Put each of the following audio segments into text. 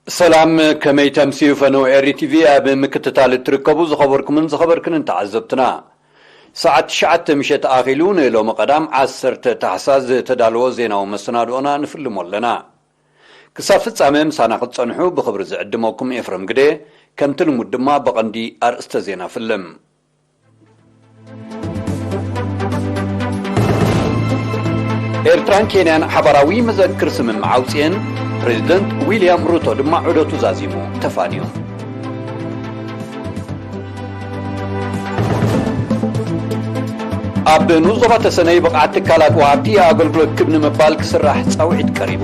ሰላም፣ ከመይ ተምስዩ ፈነው ኤሪ ቲቪ ኣብ ምክትታል እትርከቡ ዝኸበርኩምን ዝኸበርክንን ተዓዘብትና። ሰዓት ትሽዓተ ምሸት ኣኺሉ ንሎሚ ቀዳም ዓሰርተ ታሕሳስ ዝተዳለወ ዜናዊ መሰናድኦና ንፍልሞ ኣለና። ክሳብ ፍጻመ ምሳና ክትጸንሑ ብኽብሪ ዝዕድመኩም ኤፍረም ግደ፣ ከምቲ ልሙድ ድማ ብቐንዲ ኣርእስተ ዜና ፍልም። ኤርትራን ኬንያን ሓባራዊ መዘክር ስምምዕ ኣውጺኤን፣ ፕሬዚደንት ዊልያም ሩቶ ድማ ዑደቱ ዛዚሙ ተፋንዩ። ኣብ ንኡስ ዞባ ተሰነይ ብቕዓት ትካላት ወሃብቲ ኣገልግሎት ክብ ንምባል ክስራሕ ጻውዒት ቀሪቡ።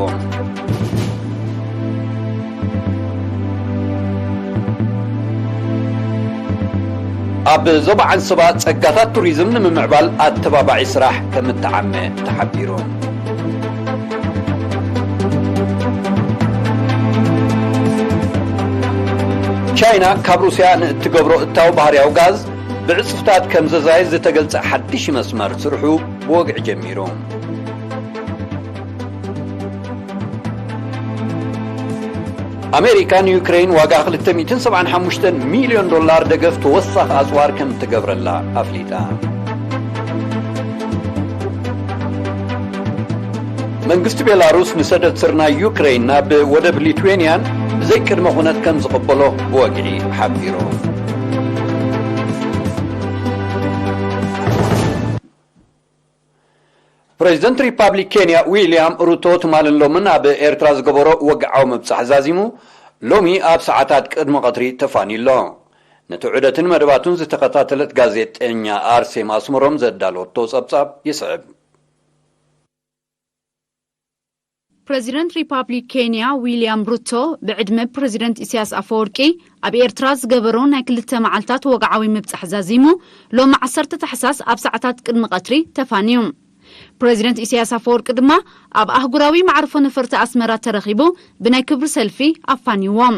ኣብ ዞባ ዓንሰባ ጸጋታት ቱሪዝም ንምምዕባል ኣተባባዒ ስራሕ ከም እተዓመ ተሓቢሩ። ቻይና ካብ ሩስያ ንእትገብሮ እታው ባህርያዊ ጋዝ ብዕጽፍታት ከም ዘዛይድ ዝተገልጸ ሓድሽ መስመር ስርሑ ብወግዒ ጀሚሩ። ኣሜሪካ ንዩክሬን ዋጋ ክልተ ሚእትን ሰብዓን ሓሙሽተን ሚልዮን ዶላር ደገፍ ተወሳኺ ኣጽዋር ከም እትገብረላ ኣፍሊጣ። መንግስቲ ቤላሩስ ንሰደድ ስርናይ ዩክሬን ናብ ወደብ ሊትዌንያን ብዘይ ቅድመ ኩነት ከም ዝቕበሎ ብወግዒ ሓቢሩ። ፕሬዚደንት ሪፓብሊክ ኬንያ ዊልያም ሩቶ ትማልን ሎምን ኣብ ኤርትራ ዝገበሮ ወግዓዊ ምብጻሕ ዛዚሙ፣ ሎሚ ኣብ ሰዓታት ቅድሚ ቀትሪ ተፋንዩ ኣሎ። ነቲ ዑደትን መደባቱን ዝተኸታተለት ጋዜጠኛ ኣርሴማ ኣስመሮም ዘዳለወቶ ጸብጻብ ይስዕብ። ፕረዚደንት ሪፓብሊክ ኬንያ ዊልያም ሩቶ ብዕድመ ፕረዚደንት ኢሳያስ ኣፈወርቂ ኣብ ኤርትራ ዝገበሮ ናይ ክልተ መዓልታት ወግዓዊ ምብጻሕ ዛዚሙ፣ ሎሚ ዓሰርተ ታሕሳስ ኣብ ሰዓታት ቅድሚ ቀትሪ ተፋንዩ። ፕረዚደንት ኢሳያስ ኣፈወርቂ ድማ ኣብ ኣህጉራዊ መዓርፎ ነፈርቲ ኣስመራ ተረኺቡ ብናይ ክብሪ ሰልፊ ኣፋንይዎም።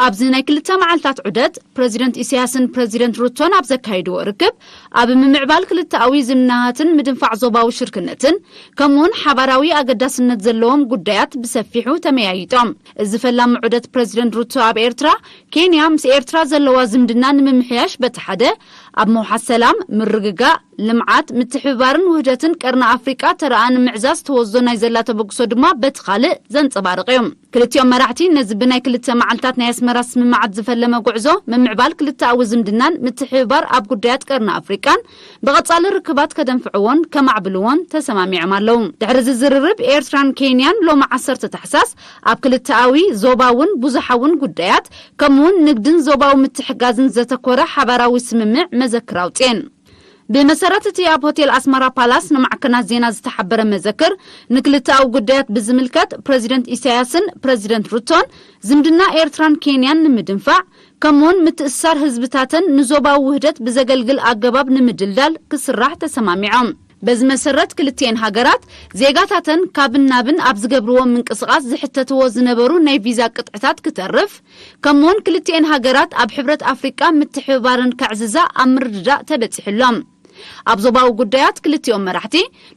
ኣብዚ ናይ ክልተ መዓልታት ዑደት፣ ፕረዚደንት ኢሳያስን ፕረዚደንት ሩቶን ኣብ ዘካየድዎ ርክብ፣ ኣብ ምምዕባል ክልተኣዊ ዝምድናታትን ምድንፋዕ ዞባዊ ሽርክነትን፣ ከምኡውን ሓባራዊ ኣገዳስነት ዘለዎም ጉዳያት ብሰፊሑ ተመያይጦም። እዚ ፈላሚ ዑደት ፕረዚደንት ሩቶ ኣብ ኤርትራ፣ ኬንያ ምስ ኤርትራ ዘለዋ ዝምድና ንምምሕያሽ በቲ ሓደ፣ ኣብ ምውሓስ ሰላም፣ ምርግጋእ፣ ልምዓት፣ ምትሕብባርን ውህደትን ቀርኒ ኣፍሪቃ ተረኣ ንምዕዛዝ ትወስዶ ናይ ዘላ ተበግሶ ድማ በቲ ካልእ ዘንጸባርቕ እዩ። ክልቲኦም መራሕቲ ነዚ ብናይ ክልተ መዓልታት ናይ ኣስመራ ስምምዓት ዝፈለመ ጉዕዞ ምምዕባል ክልተኣዊ ዝምድናን ምትሕብባር ኣብ ጉዳያት ቀርኒ ኣፍሪቃን ብቐጻሊ ርክባት ከደንፍዕዎን ከማዕብልዎን ተሰማሚዖም ኣለዉ። ድሕሪ እዚ ዝርርብ ኤርትራን ኬንያን ሎሚ ዓሰርተ ታሕሳስ ኣብ ክልተኣዊ፣ ዞባውን ብዙሓውን ጉዳያት ከምኡውን ንግድን ዞባዊ ምትሕጋዝን ዘተኮረ ሓባራዊ ስምምዕ መዘክር ኣውጽኤን። ብመሰረት እቲ ኣብ ሆቴል ኣስመራ ፓላስ ንማዕከናት ዜና ዝተሓበረ መዘክር፣ ንክልተኣዊ ጉዳያት ብዝምልከት ፕረዚደንት ኢሳያስን ፕረዚደንት ሩቶን ዝምድና ኤርትራን ኬንያን ንምድንፋዕ፣ ከምኡውን ምትእስሳር ህዝብታተን ንዞባዊ ውህደት ብዘገልግል ኣገባብ ንምድልዳል ክስራሕ ተሰማሚዖም። በዚ መሰረት ክልቲኤን ሃገራት ዜጋታተን ካብን ናብን ኣብ ዝገብርዎ ምንቅስቓስ ዝሕተትዎ ዝነበሩ ናይ ቪዛ ቅጥዕታት ክተርፍ፣ ከምኡውን ክልቲኤን ሃገራት ኣብ ሕብረት ኣፍሪቃ ምትሕብባረን ከዕዝዛ ኣብ ምርድዳእ ተበጺሑ ኣሎ። ኣብ ዞባዊ ጉዳያት ክልቲኦም መራሕቲ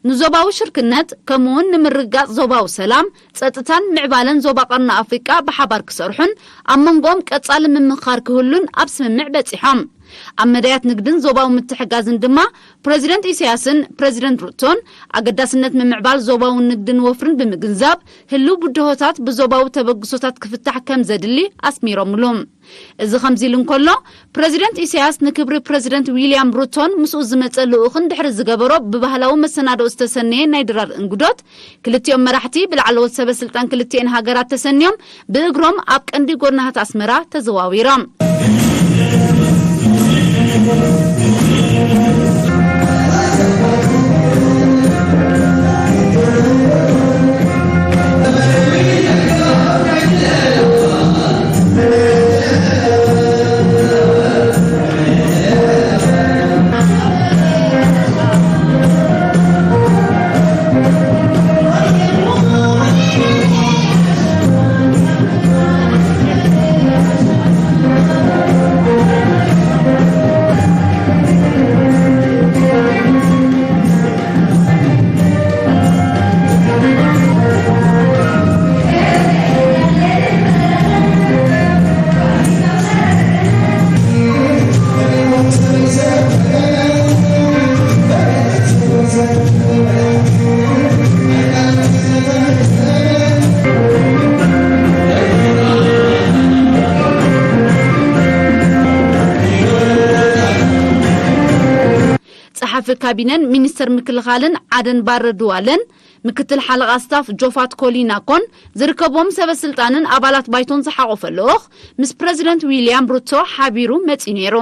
ንዞባዊ ሽርክነት ከምኡውን ንምርግጋጽ ዞባዊ ሰላም፣ ጸጥታን ምዕባለን ዞባ ቀርኒ ኣፍሪቃ ብሓባር ክሰርሑን ኣብ መንጎኦም ቀጻሊ ምምኽኻር ክህሉን ኣብ ስምምዕ በጺሖም። ኣብ መዳያት ንግድን ዞባዊ ምትሕጋዝን ድማ ፕረዚደንት ኢሳያስን ፕረዚደንት ሩቶን ኣገዳስነት ምምዕባል ዞባዊ ንግድን ወፍርን ብምግንዛብ ህልው ብድሆታት ብዞባዊ ተበግሶታት ክፍታሕ ከም ዘድሊ ኣስሚሮምሉ። እዚ ከምዚ ኢሉ እንከሎ፣ ፕረዚደንት ኢሳያስ ንክብሪ ፕረዚደንት ዊልያም ሩቶን ምስኡ ዝመጸ ልኡኽን ድሕሪ ዝገበሮ ብባህላዊ መሰናድኦ ዝተሰነየ ናይ ድራር እንግዶት፣ ክልቲኦም መራሕቲ ብላዕለዎት ሰበ ስልጣን ክልቲኤን ሃገራት ተሰንዮም ብእግሮም ኣብ ቀንዲ ጎደናታት ኣስመራ ተዘዋዊሮም። ሓፊ ካቢነን ሚኒስተር ምክልኻልን ዓደን ባረ ድዋለን፣ ምክትል ሓለቓ ስታፍ ጆፋት ኮሊናኮን ዝርከብዎም ሰበ ስልጣንን ኣባላት ባይቶን ዝሓቖፈ ልኡኽ ምስ ፕረዚደንት ዊልያም ሩቶ ሓቢሩ መጺኡ ነይሩ።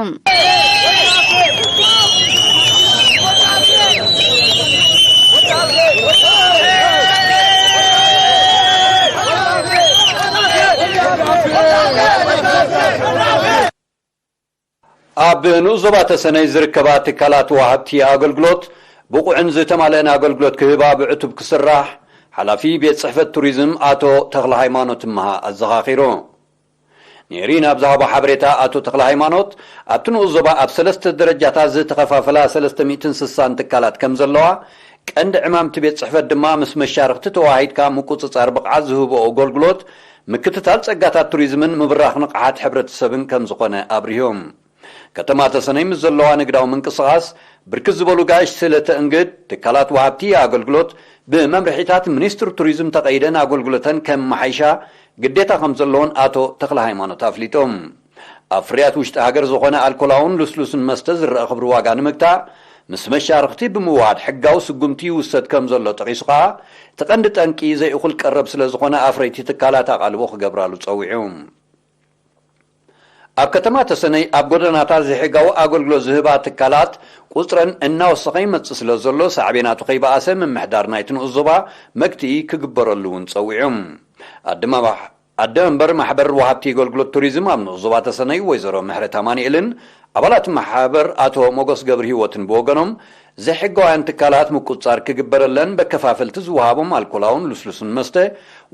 ኣብ ንኡስ ዞባ ተሰነይ ዝርከባ ትካላት ወሃብቲ ኣገልግሎት ብቑዕን ዝተማልአን ኣገልግሎት ክህባ ብዕቱብ ክስራሕ ሓላፊ ቤት ጽሕፈት ቱሪዝም ኣቶ ተኽለ ሃይማኖት እምሃ ኣዘኻኺሩ። ኔሪን ኣብ ዝሃቦ ሓበሬታ ኣቶ ተኽለ ሃይማኖት ኣብቲ ንኡስ ዞባ ኣብ ሰለስተ ደረጃታት ዝተኸፋፈላ ሰለስተ ሚእትን ስሳን ትካላት ከም ዘለዋ፣ ቀንዲ ዕማምቲ ቤት ጽሕፈት ድማ ምስ መሻርኽቲ ተወሃሂድካ ምቁጽጻር ብቕዓት ዝህቦ ኣገልግሎት፣ ምክትታል ጸጋታት ቱሪዝምን ምብራኽ ንቕሓት ሕብረተሰብን ከም ዝኾነ ኣብሪሆም። ከተማ ተሰነይ ምስ ዘለዋ ንግዳዊ ምንቅስቓስ ብርክት ዝበሉ ጋሽ ስለ ተእንግድ፣ ትካላት ወሃብቲ ኣገልግሎት ብመምርሒታት ሚኒስትሪ ቱሪዝም ተቐይደን ኣገልግሎተን ከመሓይሻ ግዴታ ከም ዘለዎን ኣቶ ተኽለ ሃይማኖት ኣፍሊጦም። ኣብ ፍርያት ውሽጢ ሃገር ዝኾነ ኣልኮላውን ልስሉስን መስተ ዝረአ ክብሪ ዋጋ ንምግታእ፣ ምስ መሻርኽቲ ብምውሃድ ሕጋዊ ስጉምቲ ይውሰድ ከም ዘሎ ጠቒሱ ከኣ፣ እቲ ቀንዲ ጠንቂ ዘይእኹል ቀረብ ስለ ዝኾነ ኣፍረይቲ ትካላት ኣቓልቦ ክገብራሉ ጸዊዑ። ኣብ ከተማ ተሰነይ ኣብ ጎደናታት ዘይሕጋዊ ኣገልግሎት ዝህባ ትካላት ቁጽረን እናወሰኸ ይመጽእ ስለ ዘሎ ሳዕቤናቱ ከይበኣሰ ምምሕዳር ናይቲ ንኡስ ዞባ መግትኢ ክግበረሉ እውን ጸዊዑ። ኣደማባሕ ኣደ መንበር ማሕበር ወሃብቲ ኣገልግሎት ቱሪዝም ኣብ ንኡስ ዞባ ተሰነይ ወይዘሮ ምሕረት ኣማኑኤልን ኣባላት ማሕበር ኣቶ ሞጎስ ገብረ ህይወትን ብወገኖም ዘይሕጋውያን ትካላት ምቁጽጻር ክግበረለን በከፋፈልቲ ዝወሃቦም ኣልኮላውን ልስሉስን መስተ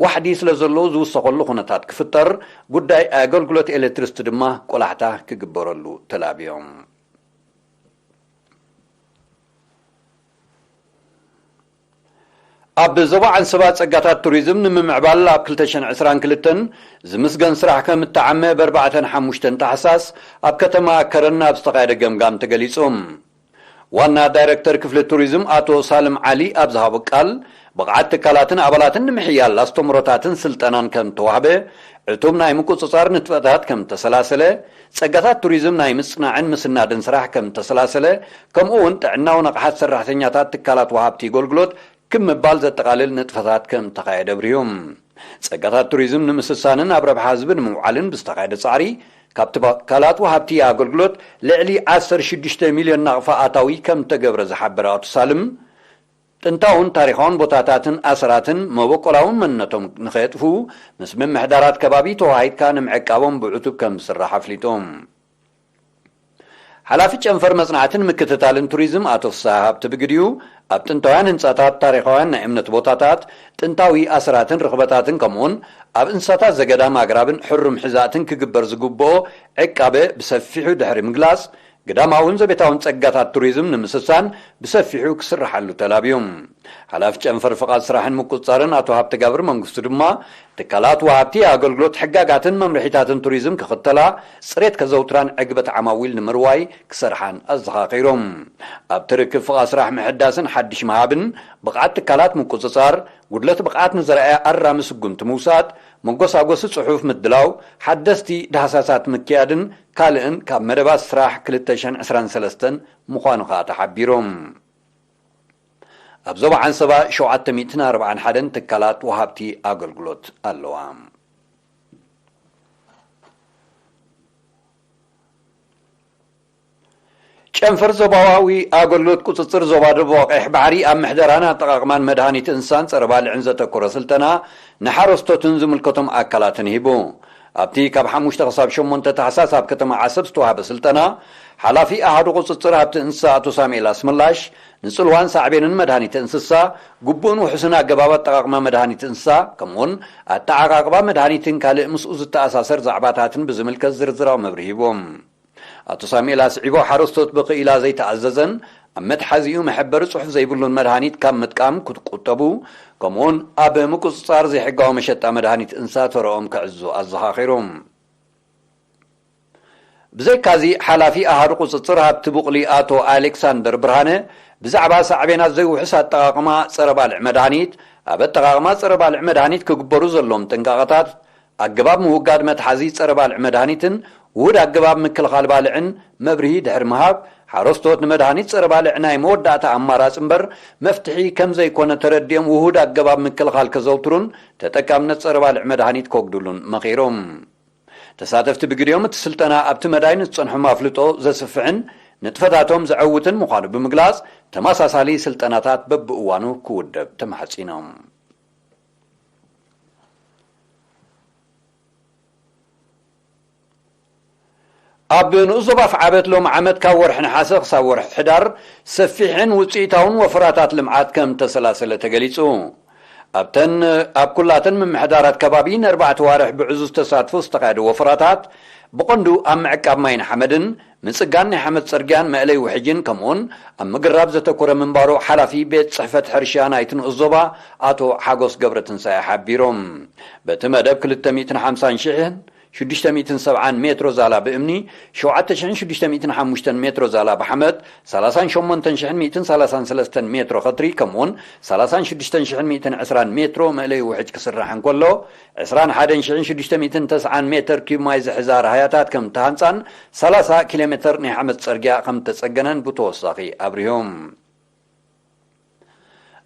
ዋሕዲ ስለ ዘሎ ዝውሰኸሉ ኩነታት ክፍጠር፣ ጉዳይ ኣገልግሎት ኤሌክትሪስቲ ድማ ቆላሕታ ክግበረሉ ተላብዮም። ኣብ ዞባ ዓንሰባ ጸጋታት ቱሪዝም ንምምዕባል ኣብ ክልተ ሽሕን ዕስራን ክልተን ዝምስገን ስራሕ ከም እተዓመ በርባዕተን ሓሙሽተን ታሕሳስ ኣብ ከተማ ከረን ኣብ ዝተኻየደ ገምጋም ተገሊጹ። ዋና ዳይረክተር ክፍሊ ቱሪዝም ኣቶ ሳልም ዓሊ ኣብ ዝሃቦ ቃል፣ ብቕዓት ትካላትን ኣባላትን ንምሕያል ኣስተምህሮታትን ስልጠናን ከም ተዋህበ፣ ዕቱብ ናይ ምቁጽጻር ንጥፈታት ከም ተሰላሰለ፣ ጸጋታት ቱሪዝም ናይ ምጽናዕን ምስናድን ስራሕ ከም ተሰላሰለ፣ ከምኡ እውን ጥዕናዊ ንቕሓት ሰራሕተኛታት ትካላት ወሃብቲ ኣገልግሎት ክብ ምባል ዘጠቓልል ንጥፈታት ከም ተኻየደ ኣብሪሁ። ጸጋታት ቱሪዝም ንምስሳንን ኣብ ረብሓ ህዝቢ ንምውዓልን ብዝተኻየደ ጻዕሪ፣ ካብ ትካላት ወሃብቲ ኣገልግሎት ልዕሊ ዓሰርተ ሽዱሽተ ሚልዮን ናቕፋ ኣታዊ ከም ተገብረ ዝሓበረ ኣቶ ሳልም፣ ጥንታውን ታሪኻውን ቦታታትን ኣሰራትን መበቆላውን መንነቶም ንኸየጥፍኡ ምስ ምምሕዳራት ከባቢ ተወሃሂድካ ንምዕቃቦም ብዕቱብ ከም ዝስራሕ ኣፍሊጡ። ሓላፊ ጨንፈር መጽናዕትን ምክትታልን ቱሪዝም ኣቶ ፍስሃ ሃብቲ ብግዲኡ፣ ኣብ ጥንታውያን ህንጻታት፣ ታሪኻውያን ናይ እምነት ቦታታት፣ ጥንታዊ ኣሰራትን ርኽበታትን ከምኡውን ኣብ እንስሳታት ዘገዳም ኣግራብን ሕሩም ሕዛእትን ክግበር ዝግብኦ ዕቃበ ብሰፊሑ ድሕሪ ምግላጽ፣ ግዳማውን ዘቤታውን ጸጋታት ቱሪዝም ንምስሳን ብሰፊሑ ክስርሓሉ ተላብዩ። ሓላፊ ጨንፈር ፍቓድ ስራሕን ምቁጽጻርን ኣቶ ሃብተጋብር መንግስቱ ድማ፣ ትካላት ወሃብቲ ኣገልግሎት ሕጋጋትን መምርሒታትን ቱሪዝም ክኽተላ፣ ጽሬት ከዘውትራን ዕግበት ዓማዊል ንምርዋይ ክሰርሓን ኣዘኻኺሮም። ኣብቲ ርክብ ፍቓድ ስራሕ ምሕዳስን ሓድሽ ምሃብን፣ ብቕዓት ትካላት ምቁጽጻር፣ ጉድለት ብቕዓት ንዘርኣያ ኣራሚ ስጉምቲ ምውሳድ፣ መጎሳጎሲ ጽሑፍ ምድላው፣ ሓደስቲ ዳህሳሳት ምክያድን ካልእን ካብ መደባት ስራሕ ክልተ ሽሕን ዕስራን ሰለስተን ምዃኑ ከኣ ተሓቢሩ። ኣብ ዞባ ዓንሰባ ሸውዓተ ሚእትን ኣርባዓን ሓደን ትካላት ወሃብቲ ኣገልግሎት ኣለዋ። ጨንፈር ዞባዊ ኣገልግሎት ቁጽጽር ዞባ ደቡብ ቀይሕ ባሕሪ ኣብ ምሕደራን ኣጠቓቕማን መድሃኒት እንስሳን ጸረ ባልዕን ዘተኮረ ስልጠና ንሓረስቶትን ዝምልከቶም ኣካላትን ሂቡ። ኣብቲ ካብ ሓሙሽተ ክሳብ ሸሞንተ ታሕሳስ ኣብ ከተማ ዓሰብ ዝተዋህበ ስልጠና፣ ሓላፊ ኣሃዱ ቁጽጽር ሃብቲ እንስሳ ኣቶ ሳሙኤል ኣስመላሽ፣ ንጽልዋን ሳዕቤንን መድሃኒት እንስሳ፣ ግቡእን ውሑስን ኣገባብ ኣጠቓቕማ መድሃኒት እንስሳ፣ ከምኡውን ኣተዓቓቕባ መድሃኒትን ካልእ ምስኡ ዝተኣሳሰር ዛዕባታትን ብዝምልከት ዝርዝራዊ መብርሂ ሂቦም። ኣቶ ሳሙኤል ኣስዒቦ፣ ሓረስቶት ብኽኢላ ዘይተኣዘዘን ኣብ መትሓዚኡ መሐበሪ ጽሑፍ ዘይብሉን መድሃኒት ካብ ምጥቃም ክትቁጠቡ፣ ከምኡውን ኣብ ምቁጽጻር ዘይሕጋዊ መሸጣ መድሃኒት እንስሳ ተረኦም ከዕዝዙ ኣዘኻኺሩ። ብዘይካዚ፣ ሓላፊ ኣሃዱ ቁጽጽር ሃብቲ ቡቕሊ ኣቶ ኣሌክሳንደር ብርሃነ፣ ብዛዕባ ሳዕቤናት ዘይውሑስ ኣጠቓቕማ ጸረ ባልዕ መድሃኒት፣ ኣብ ኣጠቓቕማ ጸረ ባልዕ መድሃኒት ክግበሩ ዘለዎም ጥንቃቐታት፣ ኣገባብ ምውጋድ መትሓዚ ጸረ ባልዕ መድሃኒትን ውሁድ ኣገባብ ምክልኻል ባልዕን መብርሂ ድሕሪ ምሃብ፣ ሓረስቶት ንመድሃኒት ጸረ ባልዕ ናይ መወዳእታ ኣማራጺ እምበር መፍትሒ ከም ዘይኮነ ተረዲኦም ውሁድ ኣገባብ ምክልኻል ከዘውትሩን ተጠቃምነት ጸረ ባልዕ መድሃኒት ከጉድሉን መኺሮም። ተሳተፍቲ ብግዲኦም እቲ ስልጠና ኣብቲ መዳይ ንዝጸንሖም ኣፍልጦ ዘስፍሕን ንጥፈታቶም ዘዐውትን ምዃኑ ብምግላጽ፣ ተመሳሳሊ ስልጠናታት በብእዋኑ ክውደብ ተማሕጺኖም። ኣብ ንኡስ ዞባ ኣፍዓበት ሎም ዓመት ካብ ወርሒ ነሓሰ ክሳብ ወርሒ ሕዳር ሰፊሕን ውጽኢታውን ወፈራታት ልምዓት ከም ተሰላሰለ ተገሊጹ። ኣብተን ኣብ ኩላተን ምምሕዳራት ከባቢ ንኣርባዕተ ዋርሕ ብዕዙዝ ተሳትፎ ዝተኻየደ ወፈራታት ብቐንዱ ኣብ ምዕቃብ ማይን ሓመድን፣ ምጽጋን ናይ ሓመድ ጽርግያን መእለይ ውሕጅን፣ ከምኡውን ኣብ ምግራብ ዘተኮረ ምንባሩ ሓላፊ ቤት ጽሕፈት ሕርሻ ናይቲ ንኡስ ዞባ ኣቶ ሓጎስ ገብረትንሳኤ ሓቢሮም። በቲ መደብ ክልተ ሚእትን ሓምሳን ሽሕን ሽዱሽተ ሚእትን ሰብዓን ሜትሮ ዛላ ብእምኒ፣ ሸውዓተ ሽሕን ሽዱሽተ ሚእትን ሓሙሽተን ሜትሮ ዛላ ብሓመድ፣ ሰላሳን ሸሞንተን ሽሕን ሚእትን ሰላሳን ሰለስተን ሜትሮ ኸትሪ፣ ከምኡውን ሰላሳን ሽዱሽተን ሽሕን ሚእትን ዕስራን ሜትሮ መእለይ ውሕጅ ክስራሕ እንከሎ፣ ዕስራን ሓደን ሽሕን ሽዱሽተ ሚእትን ተስዓን ሜትር ኪዩብ ማይ ዝሕዛ ረሃያታት ከም ተሃንጻን፣ ሰላሳ ኪሎ ሜትር ናይ ሓመድ ጸርግያ ከም ተጸገነን ብተወሳኺ ኣብሪሆም።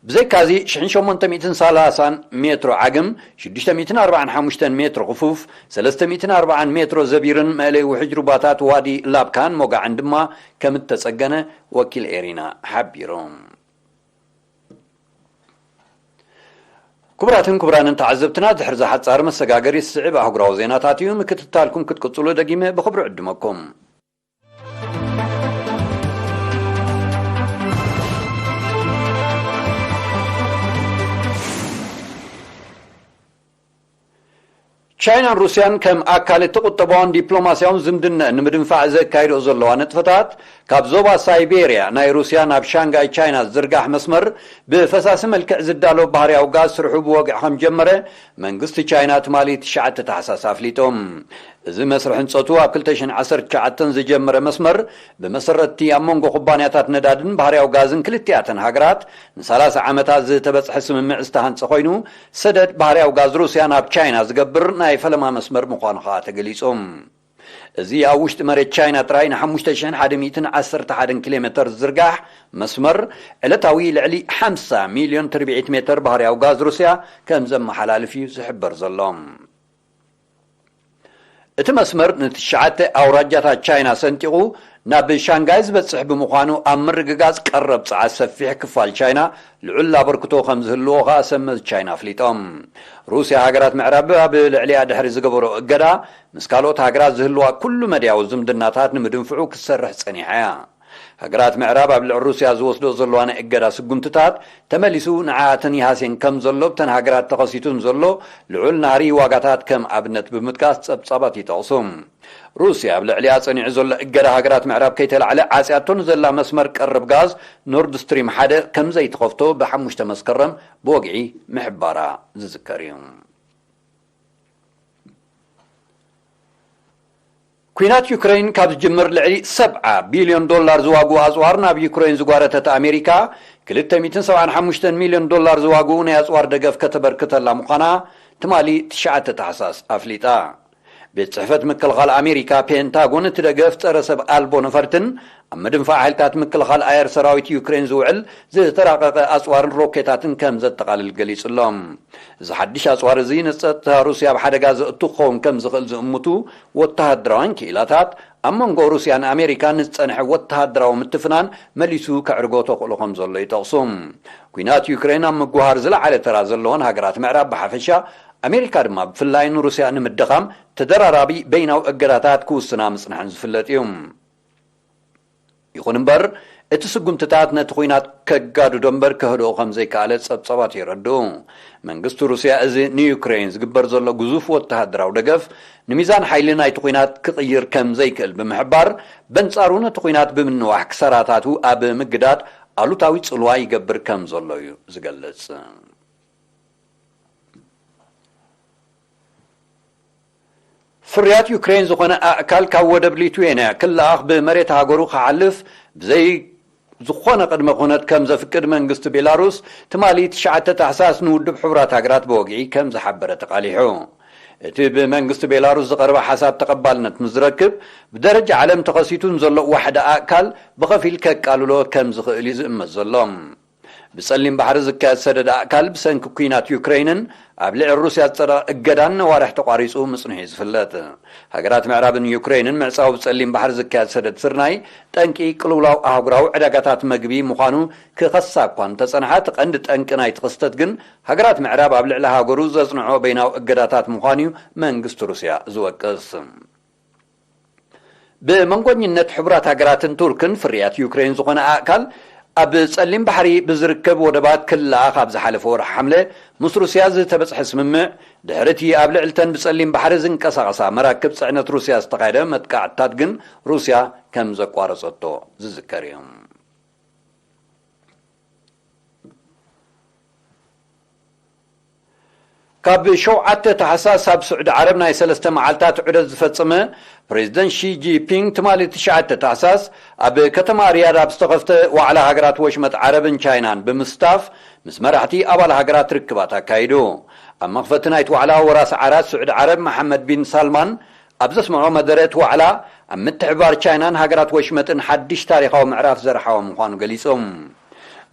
ብዘይካዚ፣ ሽሕን ሸሞንተ ሚእትን ሰላሳን ሜትሮ ዓግም፣ ሽዱሽተ ሚእትን ኣርባዓን ሓሙሽተን ሜትሮ ክፉፍ፣ ሰለስተ ሚእትን ኣርባዓን ሜትሮ ዘቢርን መእለይ ውሕጅ ሩባታት ዋዲ ላብካን ሞጋዕን ድማ ከም እተጸገነ ወኪል ኤሪና ሓቢሩ። ክቡራትን ክቡራንን ተዓዘብትና፣ ድሕሪ ዝሓጻር መሰጋገሪ ዝስዕብ ኣህጉራዊ ዜናታት እዩ። ምክትታልኩም ክትቅጽሉ ደጊመ ብኽብሪ ዕድመኩም። ቻይናን ሩስያን ከም ኣካል እቲ ቁጠባውን ዲፕሎማስያውን ዝምድና ንምድንፋዕ ዘካይድኦ ዘለዋ ንጥፈታት፣ ካብ ዞባ ሳይቤርያ ናይ ሩስያ ናብ ሻንጋይ ቻይና ዝዝርጋሕ መስመር ብፈሳሲ መልክዕ ዝዳሎ ባህርያዊ ጋዝ ስርሑ ብወግዒ ከም ጀመረ መንግስቲ ቻይና ትማሊ ትሽዓተ ታሕሳስ ኣፍሊጡ። እዚ መስርሕ ህንጸቱ ኣብ ክልተ ሽሕን ዓሰርተ ትሽዓተን ዝጀመረ መስመር፣ ብመሰረትቲ ኣብ መንጎ ኩባንያታት ነዳድን ባህርያዊ ጋዝን ክልቲኣተን ሃገራት ንሰላሳ ዓመታት ዝተበጽሐ ስምምዕ ዝተሃንጸ ኮይኑ፣ ሰደድ ባህርያዊ ጋዝ ሩስያ ናብ ቻይና ዝገብር ናይ ፈለማ መስመር ምዃኑ ኸኣ ተገሊጹ። እዚ ኣብ ውሽጢ መሬት ቻይና ጥራይ ንሓሙሽተ ሽሕን ሓደ ሚእትን ዓሰርተ ሓደን ኪሎ ሜተር ዝዝርጋሕ መስመር፣ ዕለታዊ ልዕሊ ሓምሳ ሚልዮን ትርብዒት ሜተር ባህርያዊ ጋዝ ሩስያ ከም ዘመሓላልፍ እዩ ዝሕበር ዘሎ። እቲ መስመር ንትሽዓተ ኣውራጃታት ቻይና ሰንጢቑ ናብ ሻንጋይ ዝበጽሕ ብምዃኑ፣ ኣብ ምርግጋጽ ቀረብ ጸዓት ሰፊሕ ክፋል ቻይና ልዑል ኣበርክቶ ከም ዝህልዎ ከኣ ሰመዝ ቻይና ኣፍሊጦም። ሩስያ፣ ሃገራት ምዕራብ ኣብ ልዕሊኣ ድሕሪ ዝገበሮ እገዳ፣ ምስ ካልኦት ሃገራት ዝህልዋ ኩሉ መድያዊ ዝምድናታት ንምድንፍዑ ክትሰርሕ ጸኒሓ እያ። ሃገራት ምዕራብ ኣብ ልዕሊ ሩስያ ዝወስዶ ዘለዋ ናይ እገዳ ስጉምትታት፣ ተመሊሱ ንዓኣተን ይሃስየን ከም ዘሎ ብተን ሃገራት ተኸሲቱ ንዘሎ ልዑል ናህሪ ዋጋታት ከም ኣብነት ብምጥቃስ ጸብጻባት ይጠቕሱ። ሩስያ ኣብ ልዕሊኣ ጸኒዑ ዘሎ እገዳ ሃገራት ምዕራብ ከይተላዕለ ዓጽያቶ ንዘላ መስመር ቀረብ ጋዝ ኖርድ ስትሪም ሓደ ከም ዘይትኸፍቶ ብሓሙሽተ መስከረም ብወግዒ ምሕባራ ዝዝከር እዩ። ኲናት ዩክረይን ካብ ዝጅምር ልዕሊ ሰብዓ ቢልዮን ዶላር ዝዋግኡ ኣጽዋር ናብ ዩክረይን ዝጓረተት ኣሜሪካ፣ ክልተ ሚእትን ሰብዓን ሓሙሽተን ሚልዮን ዶላር ዝዋግኡ ናይ ኣጽዋር ደገፍ ከተበርክተላ ምዃና ትማሊ ትሽዓተ ታሕሳስ ኣፍሊጣ። ቤት ጽሕፈት ምክልኻል ኣሜሪካ ፔንታጎን፣ እቲ ደገፍ ጸረ ሰብ ኣልቦ ነፈርትን ኣብ ምድንፋዕ ሓይልታት ምክልኻል ኣየር ሰራዊት ዩክሬን ዝውዕል ዝተራቐቐ ኣጽዋርን ሮኬታትን ከም ዘጠቓልል ገሊጹ ኣሎ። እዚ ሓድሽ ኣጽዋር እዚ ንጸጥታ ሩስያ ኣብ ሓደጋ ዘእቱ ክኸውን ከም ዝኽእል ዝእምቱ ወተሃደራውያን ክኢላታት፣ ኣብ መንጎ ሩስያን ኣሜሪካን ዝጸንሐ ወተሃደራዊ ምትፍናን መሊሱ ከዕርጎ ተኽእሎ ከም ዘሎ ይጠቕሱ። ኲናት ዩክሬን ኣብ ምጉሃር ዝለዓለ ተራ ዘለወን ሃገራት ምዕራብ ብሓፈሻ፣ ኣሜሪካ ድማ ብፍላይ ንሩስያ ንምድኻም ተደራራቢ በይናዊ እገዳታት ክውስና ምጽንሐን ዝፍለጥ እዩ። ይኹን እምበር፣ እቲ ስጉምትታት ነቲ ኲናት ከጋድዶ እምበር ከህድኦ ከም ዘይከኣለ ጸብጻባት የረድኡ። መንግስቲ ሩስያ፣ እዚ ንዩክሬን ዝግበር ዘሎ ግዙፍ ወተሃደራዊ ደገፍ፣ ንሚዛን ሓይሊ ናይቲ ኲናት ክቕይር ከም ዘይክእል ብምሕባር፣ በንጻሩ ነቲ ኲናት ብምንዋሕ ክሳራታቱ ኣብ ምግዳድ ኣሉታዊ ጽልዋ ይገብር ከም ዘሎ እዩ ዝገልጽ። ፍርያት ዩክሬን ዝኾነ ኣእካል ካብ ወደብ ሊቱዌንያ ክለኣኽ ብመሬት ሃገሩ ክሓልፍ ብዘይ ዝኾነ ቅድመ ኩነት ከም ዘፍቅድ መንግስቲ ቤላሩስ ትማሊ ትሽዓተ ታሕሳስ ንውድብ ሕቡራት ሃገራት ብወግዒ ከም ዝሓበረ ተቓሊሑ። እቲ ብመንግስቲ ቤላሩስ ዝቐረበ ሓሳብ ተቐባልነት ምስ ዝረክብ፣ ብደረጃ ዓለም ተኸሲቱ ንዘሎ ዋሕዲ ኣእካል ብኸፊል ከቃልሎ ከም ዝኽእል እዩ ዝእመት ዘሎ። ብጸሊም ባሕሪ ዝካየድ ሰደድ ኣእካል ብሰንኪ ኲናት ዩክረይንን ኣብ ልዕሊ ሩስያ ዝጸደቐ እገዳን ነዋርሕ ተቋሪጹ ምጽንሑ እዩ ዝፍለጥ። ሃገራት ምዕራብን ዩክረይንን ምዕጻው ብጸሊም ባሕሪ ዝካየድ ሰደድ ስርናይ ጠንቂ ቅልውላው ኣህጉራዊ ዕዳጋታት መግቢ ምዃኑ ክኸሳ እኳ እንተጸንሓ፣ እቲ ቀንዲ ጠንቂ ናይቲ ክስተት ግን ሃገራት ምዕራብ ኣብ ልዕሊ ሃገሩ ዘጽንዖ በይናዊ እገዳታት ምዃኑ እዩ መንግስቲ ሩስያ ዝወቅስ። ብመንጎኝነት ሕቡራት ሃገራትን ቱርክን ፍርያት ዩክሬን ዝኾነ ኣእካል ኣብ ጸሊም ባሕሪ ብዝርከብ ወደባት ክልኣኽ ኣብ ዝሓለፈ ወርሒ ሓምለ ምስ ሩስያ ዝተበጽሐ ስምምዕ፣ ድሕሪ እቲ ኣብ ልዕልተን ብጸሊም ባሕሪ ዝንቀሳቐሳ መራክብ ጽዕነት ሩስያ ዝተኻየደ መጥቃዕትታት ግን ሩስያ ከም ዘቋረጸቶ ዝዝከር እዩ። ካብ ሸውዓተ ታሕሳስ ኣብ ስዑዲ ዓረብ ናይ ሰለስተ መዓልታት ዑደት ዝፈጸመ ፕሬዚደንት ሺ ጂንፒንግ፣ ትማሊ ትሽዓተ ታሕሳስ ኣብ ከተማ ሪያድ ኣብ ዝተኸፍተ ዋዕላ ሃገራት ወሽመጥ ዓረብን ቻይናን ብምስታፍ፣ ምስ መራሕቲ ኣባል ሃገራት ርክባት ኣካይዱ። ኣብ መኽፈቲ ናይቲ ዋዕላ ወራሲ ዓራት ስዑዲ ዓረብ መሓመድ ቢን ሳልማን ኣብ ዘስምዖ መደረ፣ እቲ ዋዕላ ኣብ ምትሕብባር ቻይናን ሃገራት ወሽመጥን ሓድሽ ታሪኻዊ ምዕራፍ ዘርሓወ ምዃኑ ገሊጹ።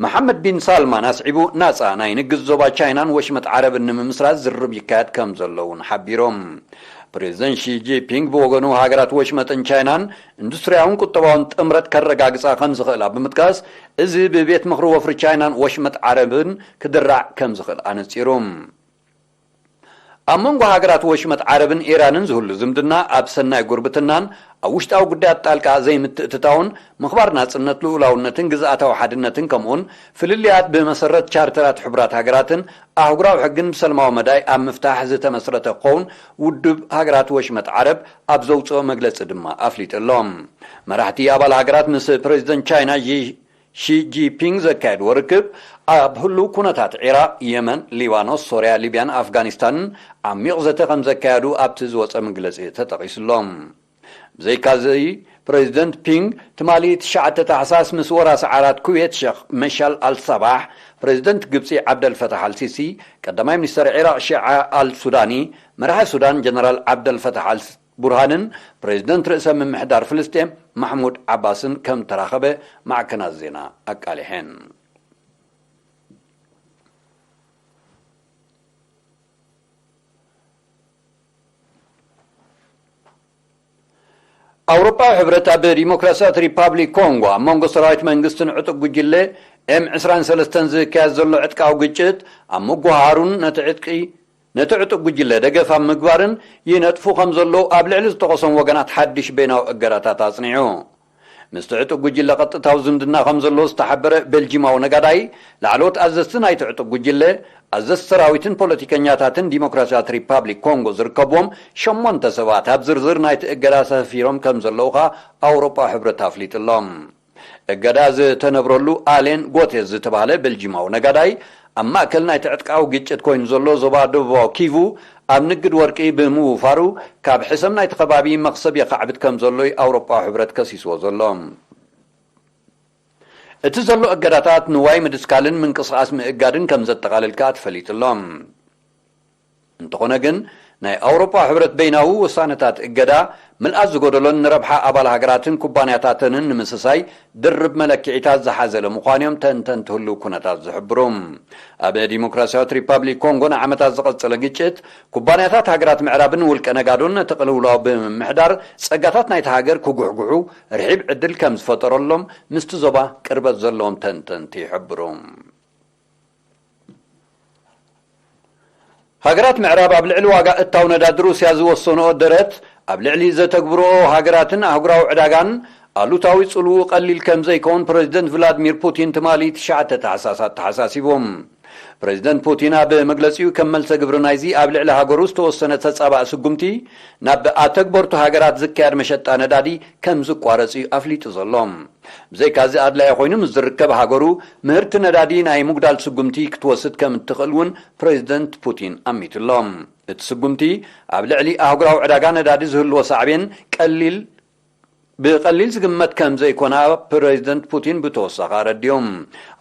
መሓመድ ቢን ሳልማን ኣስዒቡ፣ ናጻ ናይ ንግድ ዞባ ቻይናን ወሽመጥ ዓረብን ንምምስራት ዝርርብ ይካየድ ከም ዘሎ እውን ሓቢሮም። ፕሬዚደንት ሺ ጂንፒንግ ብወገኑ፣ ሃገራት ወሽመጥን ቻይናን ኢንዱስትርያውን ቁጠባውን ጥምረት ከረጋግጻ ከም ዝኽእላ ብምጥቃስ፣ እዚ ብቤት ምኽሪ ወፍሪ ቻይናን ወሽመጥ ዓረብን ክድራዕ ከም ዝኽእል ኣነጺሩ። ኣብ መንጎ ሃገራት ወሽመጥ ዓረብን ኢራንን ዝህሉ ዝምድና ኣብ ሰናይ ጉርብትናን ኣብ ውሽጣዊ ጉዳያት ጣልቃ ዘይምትእትታውን ምኽባር ናጽነት፣ ልኡላውነትን ግዝኣታዊ ሓድነትን፣ ከምኡውን ፍልልያት ብመሰረት ቻርተራት ሕቡራት ሃገራትን ኣህጉራዊ ሕግን ብሰላማዊ መዳይ ኣብ ምፍታሕ ዝተመስረተ ክኸውን ውድብ ሃገራት ወሽመጥ ዓረብ ኣብ ዘውጽኦ መግለጺ ድማ ኣፍሊጡ ኣሎ። መራሕቲ ኣባል ሃገራት ምስ ፕሬዚደንት ቻይና ዢ ሺ ጂንፒንግ ዘካየድዎ ርክብ፣ ኣብ ህሉው ኩነታት ዒራቕ፣ የመን፣ ሊባኖስ፣ ሶርያ፣ ሊብያን ኣፍጋኒስታንን ዓሚቕ ዘተ ከም ዘካየዱ ኣብቲ ዝወጸ መግለጺ ተጠቒሱ ኣሎ። ብዘይካዚ፣ ፕሬዚደንት ፒንግ ትማሊ ትሽዓተ ታሕሳስ ምስ ወራሲ ዓራት ኩዌት ሸኽ መሻል ኣልሳባሕ፣ ፕሬዚደንት ግብጺ ዓብደልፈታሕ ኣልሲሲ፣ ቀዳማይ ሚኒስተር ዒራቕ ሺዓ ኣልሱዳኒ፣ መራሒ ሱዳን ጀነራል ዓብደልፈታሕ ኣልስ ቡርሃንን ፕሬዚደንት ርእሰ ምምሕዳር ፍልስጤም ማሕሙድ ዓባስን ከም ተራኸበ ማዕከናት ዜና ኣቃሊሐን። ኣውሮፓዊ ሕብረት ኣብ ዲሞክራሲያዊት ሪፓብሊክ ኮንጎ ኣብ መንጎ ሰራዊት መንግስትን ዕጡቕ ጉጅለ ኤም ዕስራን ሰለስተን ዝካየድ ዘሎ ዕጥቃዊ ግጭት ኣብ ምጉሃሩን ነቲ ዕጥቂ ነቲ ዕጡቕ ጉጅለ ደገፍ ኣብ ምግባርን ይነጥፉ ከም ዘለዉ ኣብ ልዕሊ ዝጠቐሶም ወገናት ሓድሽ በይናዊ እገዳታት ኣጽኒዑ። ምስቲ ዕጡቕ ጉጅለ ቀጥታዊ ዝምድና ከም ዘለዎ ዝተሓበረ ቤልጂማዊ ነጋዳይ፣ ላዕለዎት ኣዘዝቲ ናይቲ ዕጡቕ ጉጅለ፣ ኣዘዝቲ ሰራዊትን ፖለቲከኛታትን ዲሞክራሲያዊት ሪፓብሊክ ኮንጎ ዝርከብዎም ሸሞንተ ሰባት ኣብ ዝርዝር ናይቲ እገዳ ሰፊሮም ከም ዘለዉ ኸኣ ኣውሮጳዊ ሕብረት ኣፍሊጡ ኣሎ። እገዳ ዝተነብረሉ ኣሌን ጎቴዝ ዝተባህለ ቤልጂማዊ ነጋዳይ፣ ኣብ ማእከል ናይቲ ዕጥቃዊ ግጭት ኮይኑ ዘሎ ዞባ ደቡባዊ ኪቩ፣ ኣብ ንግድ ወርቂ ብምውፋሩ፣ ካብ ሕሰም ናይቲ ከባቢ መኽሰብ የኻዕብት ከም ዘሎ እዩ ኣውሮጳዊ ሕብረት ከሲስዎ ዘሎ። እቲ ዘሎ እገዳታት ንዋይ ምድስካልን ምንቅስቓስ ምእጋድን ከም ዘጠቓልል ከኣ ተፈሊጡ ኣሎ። እንተኾነ ግን፣ ናይ ኣውሮጳ ሕብረት በይናዊ ውሳነታት እገዳ፣ ምልኣት ዝጎደሎን ንረብሓ ኣባል ሃገራትን ኩባንያታተንን ንምስሳይ ድርብ መለክዒታት ዝሓዘለ ምዃኑ እዮም ተንተንቲ ህሉው ኩነታት ዝሕብሩ። ኣብ ዲሞክራሲያዊት ሪፓብሊክ ኮንጎ ንዓመታት ዝቐጸለ ግጭት፣ ኩባንያታት ሃገራት ምዕራብን ውልቀ ነጋዶን ነቲ ቅልውላው ብምምሕዳር፣ ጸጋታት ናይቲ ሃገር ክጉሕጉሑ ርሒብ ዕድል ከም ዝፈጠረሎም ምስቲ ዞባ ቅርበት ዘለዎም ተንተንቲ ይሕብሩ። ሃገራት ምዕራብ ኣብ ልዕሊ ዋጋ እታው ነዳዲ ሩስያ ዝወሰንኦ ደረት፣ ኣብ ልዕሊ ዘተግብርኦ ሃገራትን ኣህጉራዊ ዕዳጋን ኣሉታዊ ጽልውኡ ቀሊል ከም ዘይከውን ፕረዚደንት ቭላድሚር ፑቲን ትማሊ ትሽዓተ ታሕሳስ ኣተሓሳሲቡ። ፕረዚደንት ፑቲን ኣብ መግለጺኡ፣ ከም መልሰ ግብሪ ናይዚ ኣብ ልዕሊ ሃገሩ ዝተወሰነ ተጻባኢ ስጉምቲ፣ ናብ ኣተግበርቱ ሃገራት ዝካየድ መሸጣ ነዳዲ ከም ዝቋረጽ እዩ ኣፍሊጡ ዘሎ። ብዘይካዚ፣ ኣድላዪ ኮይኑ ምስ ዝርከብ፣ ሃገሩ ምህርቲ ነዳዲ ናይ ምጉዳል ስጉምቲ ክትወስድ ከም እትኽእል እውን ፕረዚደንት ፑቲን ኣሚቱ ኣሎ። እቲ ስጉምቲ፣ ኣብ ልዕሊ ኣህጉራዊ ዕዳጋ ነዳዲ ዝህልዎ ሳዕቤን ቀሊል ብቐሊል ዝግመት ከም ዘይኮና ፕሬዚደንት ፑቲን ብተወሳኺ ኣረዲኦም።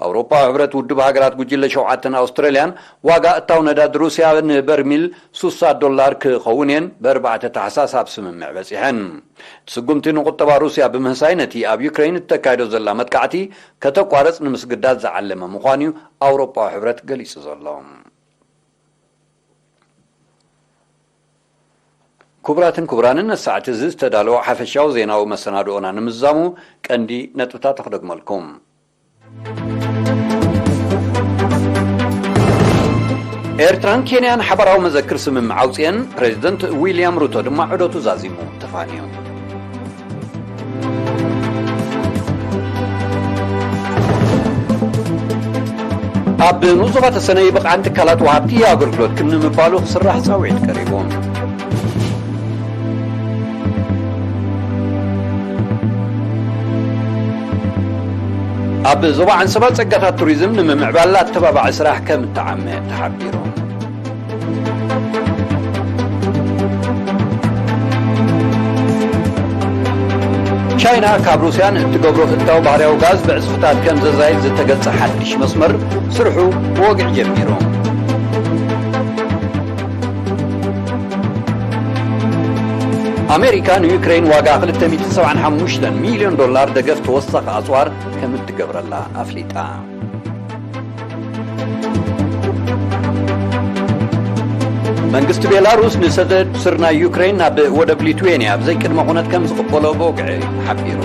ኣውሮፓዊ ሕብረት፣ ውድብ ሃገራት ጉጅለ ሸውዓተን ኣውስትራልያን ዋጋ እታው ነዳዲ ሩስያ ንበርሚል ሱሳ ዶላር ክኸውን እየን ብኣርባዕተ ታሕሳስ ኣብ ስምምዕ በጺሐን። እቲ ስጉምቲ ንቁጠባ ሩስያ ብምህሳይ ነቲ ኣብ ዩክሬን እተካይዶ ዘላ መጥቃዕቲ ከተቋርጽ ንምስግዳድ ዝዓለመ ምዃኑ እዩ ኣውሮፓዊ ሕብረት ገሊጹ ዘሎ። ክቡራትን ክቡራንን፣ ነቲ ሰዓት እዚ ዝተዳለወ ሓፈሻዊ ዜናዊ መሰናድኦና ንምዝዛሙ ቀንዲ ነጥብታት ክደግመልኩም። ኤርትራን ኬንያን ሓባራዊ መዘክር ስምምዕ ኣውፅኤን፣ ፕሬዚደንት ዊልያም ሩቶ ድማ ዑደቱ ዛዚሙ ተፋንዮም። ኣብ ንኡስ ዞባ ተሰነይ ብቕዓን ትካላት ወሃብቲ ኣገልግሎት ክንምባሉ ክስራሕ ጻውዒት ቀሪቡ። ኣብ ዞባ ዓንሰባ ጸጋታት ቱሪዝም ንምምዕባል ኣተባባዒ ስራሕ ከም እተዓመ ተሓቢሩ። ቻይና ካብ ሩስያ ንእትገብሮ እታው ባህርያዊ ጋዝ ብዕጽፍታት ከም ዘዛይድ ዝተገልጸ ሓድሽ መስመር ስርሑ ብወግዒ ጀሚሩ። ኣሜሪካ ንዩክሬን ዋጋ ክልተ ሚእቲ ሰብዓን ሓሙሽተን ሚልዮን ዶላር ደገፍ ተወሳኺ ኣጽዋር ከም እትገብረላ ኣፍሊጣ። መንግስቲ ቤላሩስ ንሰደድ ስርናይ ዩክሬን ናብ ወደብ ሊትዌንያ ብዘይቅድመ ኩነት ከም ዝቕበሎ ብወግዒ ሓቢሩ።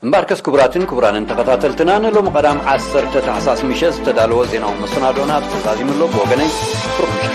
እምበኣርከስ ክቡራትን ክቡራንን ተኸታተልትና፣ ንሎሚ ቀዳም ዓሰርተ ታሕሳስ ምሸት ዝተዳለወ ዜናዊ መሰናዶና ተዛዚሙ ኣሎ። ብወገነይ ብሩኽ ምሸት።